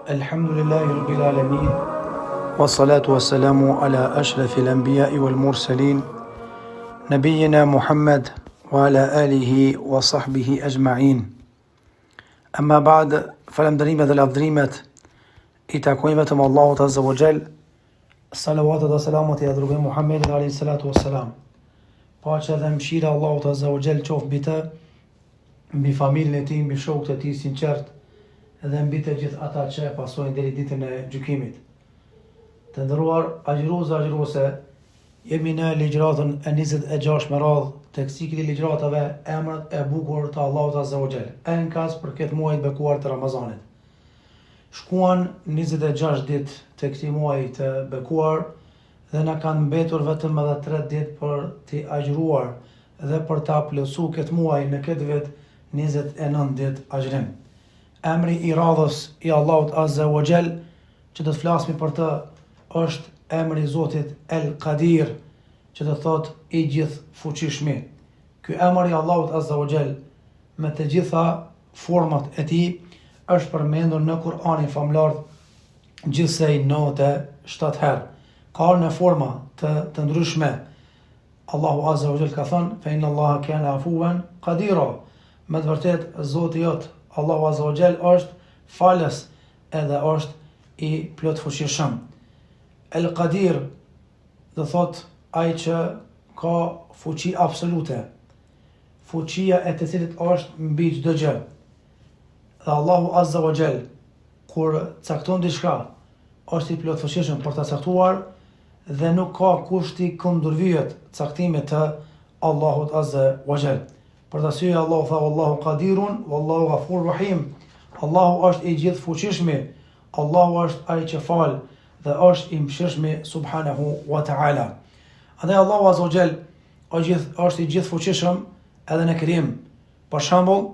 Elhamdulillahi Rabbil Alamin Wassalatu wassalamu ala ashrafil anbiya'i wal mursalin Nabijina Muhammed wa ala alihi wa sahbihi ajma'in Amma ba'd falënderimet dhe lavdërimet i takojnë vetëm Allahut Azza wa Jall Salavatet dhe selamat ia dërgojmë Muhammedit alayhi salatu wassalam Paqja dhe mëshira e Allahut Azza wa Jall qoftë mbi të mbi familjen e tij, mbi shokët e tij sinqertë dhe mbi të gjithë ata që e pasojnë deri ditën e gjykimit. Të nderuar agjërues dhe agjëruese, jemi në ligjëratën e 26 me radhë tek cikli i ligjëratave Emrat e bukur të Allahut Azza wa Jall, enkas për këtë muaj të bekuar të Ramazanit. Shkuan 26 ditë të këtij muaji të bekuar dhe na kanë mbetur vetëm edhe 3 ditë për t'i agjëruar dhe për ta plotësu këtë muaj në këtë vit 29 ditë agjërim. Emri i radhës i Allahut Azza wa Jall që do të flasmi për të është emri i Zotit El Qadir, që do të thotë i gjithëfuqishmi. Ky emër i Allahut Azza wa Jall me të gjitha format e tij është përmendur në Kur'anin famëlartë gjithsej 97 herë. Ka ardhur në forma të të ndryshme. Allahu Azza wa Jall ka thënë: "Fa inna Allaha kana afuwan qadira." Me të vërtetë Zoti jot, Allahu Azza wa Jall është falës edhe është i plotfuqishëm. El Qadir do thotë ai që ka fuqi absolute, fuqia e të cilit është mbi çdo gjë. Dhe Allahu Azza wa Jall kur cakton diçka, është i plotfuqishëm për ta caktuar dhe nuk ka kush t'i kundërvihet caktimit të Allahut Azza wa Jall. Për atë arsye Allahu tha Wallahu Qadirun Wallahu Ghafur Rahim. Allahu është i gjithëfuqishmi, Allahu është ai që fal dhe është i mëshirshmi subhanahu wa taala. Andaj Allahu Azza wa Jall është gjithë është i gjithëfuqishëm edhe në krijim. Për shembull,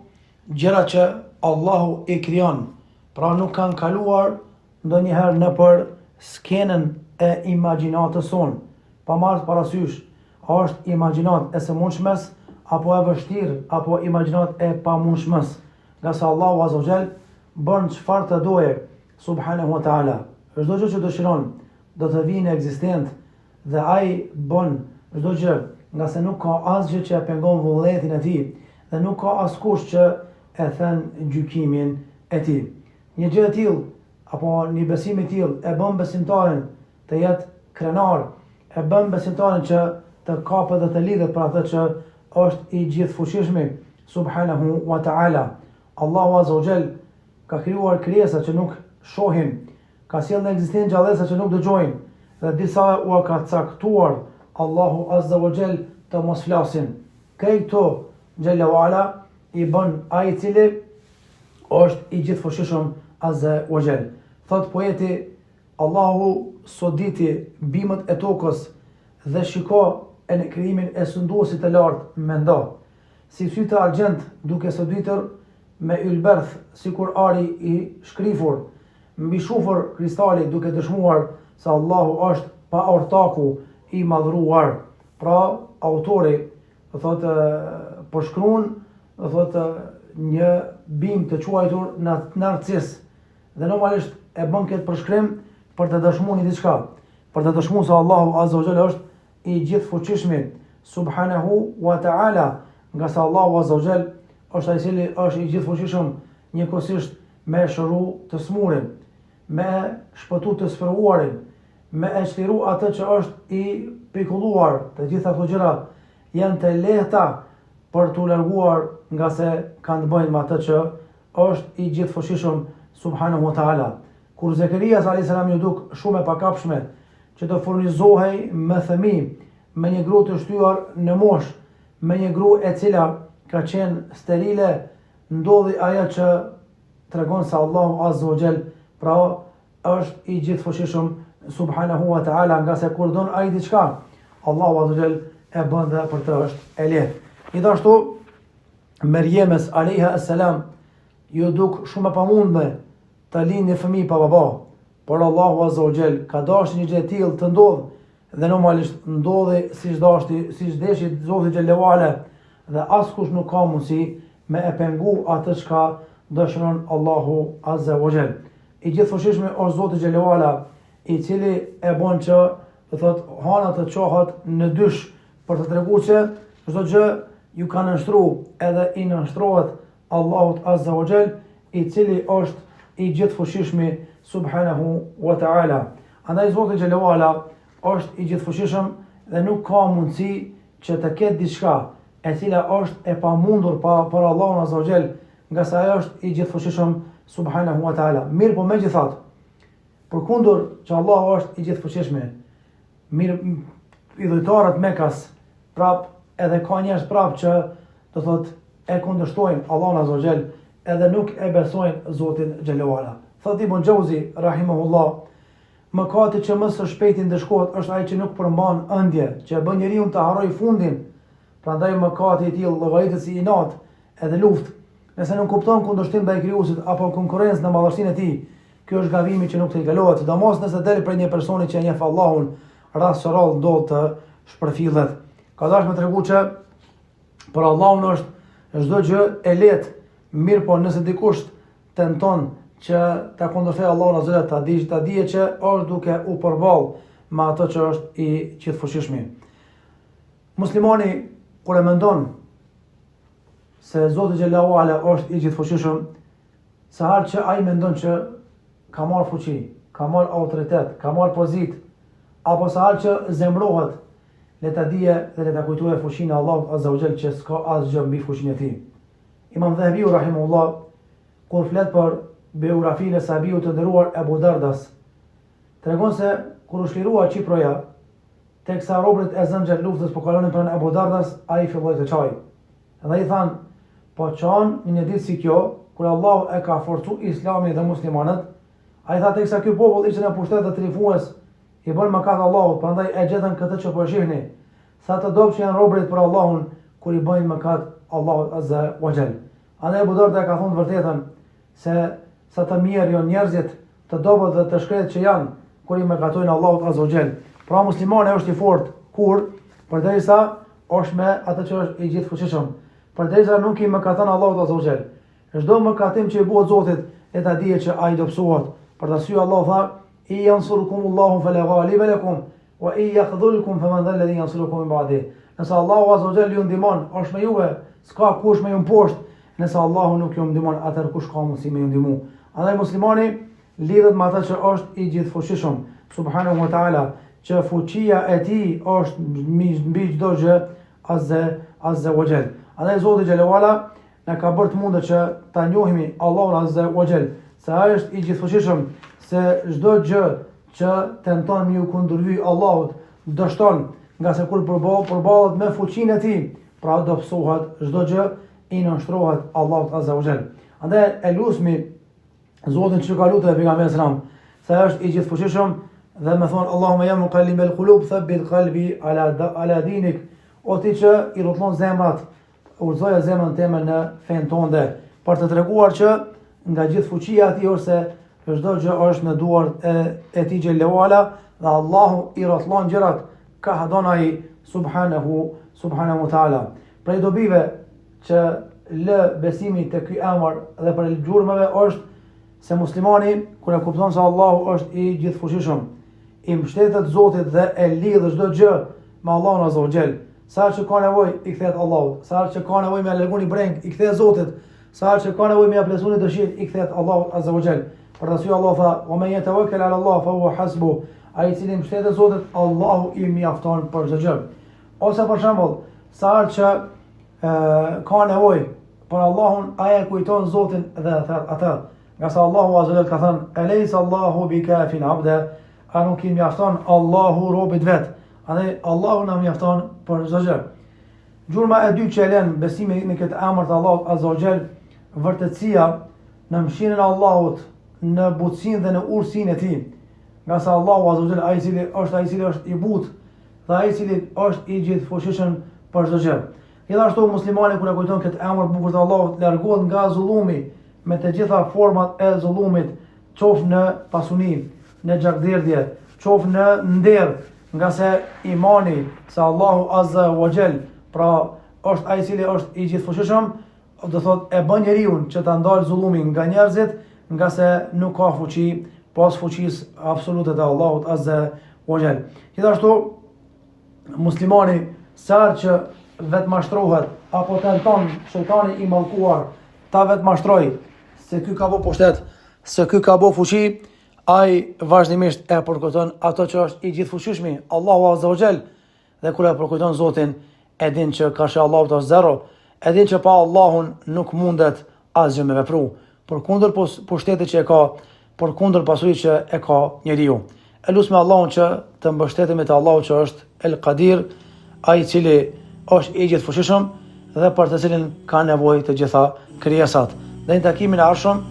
gjërat që Allahu i krijon, pra nuk kanë kaluar ndonjëherë nëpër skenën e imagjinatës sonë, pa marrë parasysh a është imagjinatë e së mundshmes apo e vështirë apo imagjinatë e pamundshmes, ngase Allahu Azza wa Jall bën çfarë të dojë subhanahu wa taala. Çdo gjë që dëshiron do të vijë në ekzistencë dhe ai bën çdo gjë, ngase nuk ka asgjë që e pengon vullnetin e tij dhe nuk ka askush që e then gjykimin e tij. Një gjë e tillë apo një besim i tillë e bën besimtarin të jetë krenar, e bën besimtarin që të kapet dhe të lidhet për atë që është i gjithëfuqishmi, subhanahu wa ta'ala. Allahu Azza wa Jall ka krijuar krijesa që nuk shohin, ka sjellë në ekzistencë gjallesa që nuk dëgjojnë dhe disave ua ka caktuar Allahu Azza wa Jall të mos flasin. Krejt këto Xhelle wa Ala i bën ai i cili është i gjithëfuqishëm Azza wa Jall. Thot poeti Allahu soditi bimët e tokës dhe shiko e në krijimin e sunduesit të lartë mendo. Si sy të argjendtë duke soditur me ylberth sikur ari i shkrifur, mbi shufër kristali duke dëshmuar se Allahu është pa ortaku i madhëruar. Pra, autori, do thotë, përshkruan, do thotë, një bimë të quajtur narcis dhe normalisht e bën këtë përshkrim për të dëshmuar një diçka, për të dëshmuar se Allahu Azza wa Jall është i gjithëfuqishmi, subhanahu wa ta'ala, ngase Allahu Azza wa Jall është ai i cili është i gjithëfuqishëm njëkohësisht me e shëru të smurin, me e shpëtu të sprovuarin, me e çliru atë që është i pikulluar, të gjitha këto gjëra janë të lehta për t'u larguar ngase kanë të bëjnë me atë që është i gjithëfuqishëm subhanahu wa taala. Kur Zekerias alayhis salam iu duk shumë e pakapshme që të furnizohej me fëmijë, me një grua të shtyar në moshë, me një grua e cila ka qenë sterile, ndodhi ajo që tregon se Allahu azza wa jall pra është i gjithëfuqishëm subhanahu wa taala ngase kur don ai diçka Allahu azza wa jall e bën dhe për të është e lehtë. Gjithashtu Merjemes alejha es-selam iu duk shumë e pamundme të lindë një fëmijë pa baba, por Allahu azza wa jall ka dashur një gjë e tillë të ndodhë dhe normalisht ndodhi siç dashti, siç deshi Zoti xhelle ve ala dhe askush nuk ka mundësi me e pengu atë çka dëshiron Allahu azza wa jall. I gjithëfuqishmi është Zoti xhele ue ala, i cili e bon që do thot hana të çohet në dysh për të treguar që çdo gjë ju ka nënshtru edhe i nënshtrohet Allahut Azza wa Jall, i cili është i gjithëfuqishmi subhanahu wa taala. Andaj Zoti xhele ue ala është i gjithëfuqishëm dhe nuk ka mundësi që të ketë diçka e cila është e pamundur pa për Allahun Azza wa Jall, ngase ai është i gjithëfuqishëm subhanahu wa taala. Mirëpo megjithatë, përkundër që Allahu është i gjithëfuqishëm, mirë idhujtarët mekas prap edhe ka njerëz prap që do thot e kundërshtojnë Allahun Azza wa Jall edhe nuk e besojnë Zotin xhele ue ala. Thot Ibn Xhauzi rahimahullah, mëkati që më së shpejti ndëshkohet është ai që nuk përmban ëndje, që e bën njeriun të harrojë fundin. Prandaj mëkati i tillë llogaritet si inat edhe luftë. Nëse nënkupton kundërshtim ndaj krijuesit apo konkurrencë në madhështinë e tij, ky është gabimi që nuk tejkalohet, sidomos nëse del prej një personi që e njeh Allahun, rast që rrallë ndodh të shpërfillet. Ka dashur me tregu që për Allahun është çdo gjë e lehtë, mirëpo nëse dikush tenton që ta kundërshtojë Allahun azza ta di ta dije që është duke u përball me atë që është i gjithëfuqishmi. Muslimani kur e mendon se Zoti xhele ue ala është i gjithëfuqishëm, sa herë që ai mendon që ka marrë fuqi, ka marrë autoritet, ka marrë pozitë, apo sa herë që zemrohet, le ta dije dhe le ta kujtojë fuqinë e Allahut Azza wa Jall që s'ka asgjë mbi fuqinë e tij. Imam Dhehebiu rahimahullah kur flet për biografinë e sahabiut të nderuar Ebu Dardas, tregon se kur u çlirua Qiproja, teksa robërit e zënë gjatë luftës po kalonin pranë Ebu Dardas, ai filloi të qajë. Dhe i thanë, po qan në një ditë si kjo, kur Allahu e ka forcu Islamin dhe muslimanët, ai tha teksa ky popull ishte në pushtet dhe triumfues, i bënë mëkat Allahut, prandaj e gjetën këtë që po e shihni. Sa të dobët që janë robërit për Allahun kur i bëjnë mëkat Allahut Azza wa Jall. Andaj Ebu Darda e ka thonë të vërtetën se sa të mjerë janë njerëzit, të dobët dhe të shkretë që janë kur i mëkatojnë Allahut Azza wa Jall. Pra muslimani është i fortë kur përderisa është me atë që është i gjithëfuqishëm, përderisa nuk i mëkaton Allahut Azza wa Jall. Çdo mëkatim që i bëhet Zotit, le ta dije që ai dobësohet. Për atë arsye Allahu tha, in yansurkumullahu fala ghaliba lakum wa in yakhdhulkum faman dhal ladhi yansurukum min ba'di. Nëse Allahu azza wa jall ju ndihmon, është me juve, s'ka kush me ju mposht. Nëse Allahu nuk ju ndihmon, atëherë kush ka mundësi me ju ndihmu? Andaj muslimani lidhet me atë që është i gjithëfuqishëm, subhanahu wa taala, që fuqia e tij është mbi çdo gjë azza azza wa jall. Andaj Zoti xhele ue ala na ka bërë të mundur që ta njohimi Allahun Azza wa Jall, se ai është i gjithëfuqishëm, se çdo gjë që tenton me ju kundërvy Allahut, dështon, ngase kur përballet me fuqinë e tij, pra dobësohet çdo gjë i nënshtrohet Allahut Azza wa Jall. Andaj e lusmi Zotin që ka lutur pejgamberi sallam, se është i gjithëfuqishëm dhe me thonë Allahumma ya muqallibal qulub thabbit qalbi ala ala dinik, o ti që i rrotullon zemrat, udhëzoje zemrën teme në fenë tonde, për të treguar që nga gjithë fuqia e tij është se çdo gjë është në duart e, e tij xhele ue ala dhe Allahu i rrotullon gjërat kah don ai subhanahu subhanahu wa taala. Prej dobive që lë besimi te ky emër dhe prej gjurmëve është se muslimani kur e kupton se Allahu është i gjithëfuqishëm, i mbështetet Zotit dhe e lidh çdo gjë me Allahun Azza wa Jall. Sa herë që ka nevojë i kthehet Allahut, sa herë që ka nevojë me largu një brengë i kthehet Zotit, sa herë që ka nevojë me ia plotësu një dëshirë i kthehet Allahut Azza wa Jall. Për atë arsye Allahu tha: "Wa men yatawakkal ala Allah fa huwa hasbuh." Ai i cili mbështetet Zotit, Allahu i mjafton për çdo gjë. Ose për shembull, sa herë që e, ka nevojë për Allahun, ai e kujton Zotin dhe e thërret atë. Ngase Allahu Azza wa Jall ka thënë: "Alaysa Allahu bikafin abda?" A nuk i mjafton Allahu robit vet? Andaj Allahu na mjafton për çdo gjë. Gjurma e dytë që e lën besimi në këtë emër të Allahut Azza wa Jall, vërtetësia në mëshirën e Allahut, në butësinë dhe në urtësinë e tij. Ngase Allahu Azza wa Jall ai i cili është ai i cili është i butë dhe ai i cili është i gjithëfuqishëm për çdo gjë. Gjithashtu muslimani kur e kujton këtë emër të bukur të Allahut, largohet nga zullumi me të gjitha format e zullumit, qoftë në pasuni, në gjakderdhje, qoftë në nder, ngase imani se Allahu Azza wa Jall, pra është ai i cili është i gjithëfuqishëm, do thotë e bën njeriun që ta ndalë zullumin nga njerëzit ngase nuk ka fuqi pos fuqisë absolute të Allahut Azze wa Jall. Gjithashtu, muslimani sa herë që vetëmashtrohet apo tenton shejtani i mallkuar ta vetëmashtrojë se ky ka bo pushtet, se ky ka bo fuqi, ai vazhdimisht e përkujton ato që është i gjithëfuqishmi, Allahu Azza wa Jall, dhe kur e përkujton Zotin, e din që karshi Allahut është zero, e din që pa Allahun nuk mundet asgjë me vepru, përkundër pushtetit që e ka, përkundër pasurisë që e ka njeriu. E lusme Allahun që të mbështetemi te Allahu që është El Kadir, ai i cili është i gjithëfuqishëm dhe për të cilin ka nevojë të gjitha krijesat. Deri në takimin e ardhshëm,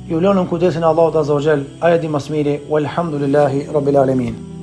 ju lë nën kujdesin e Allahut Azza wa Jall, ai e di më së miri, walhamdulillahi rabbil alamin.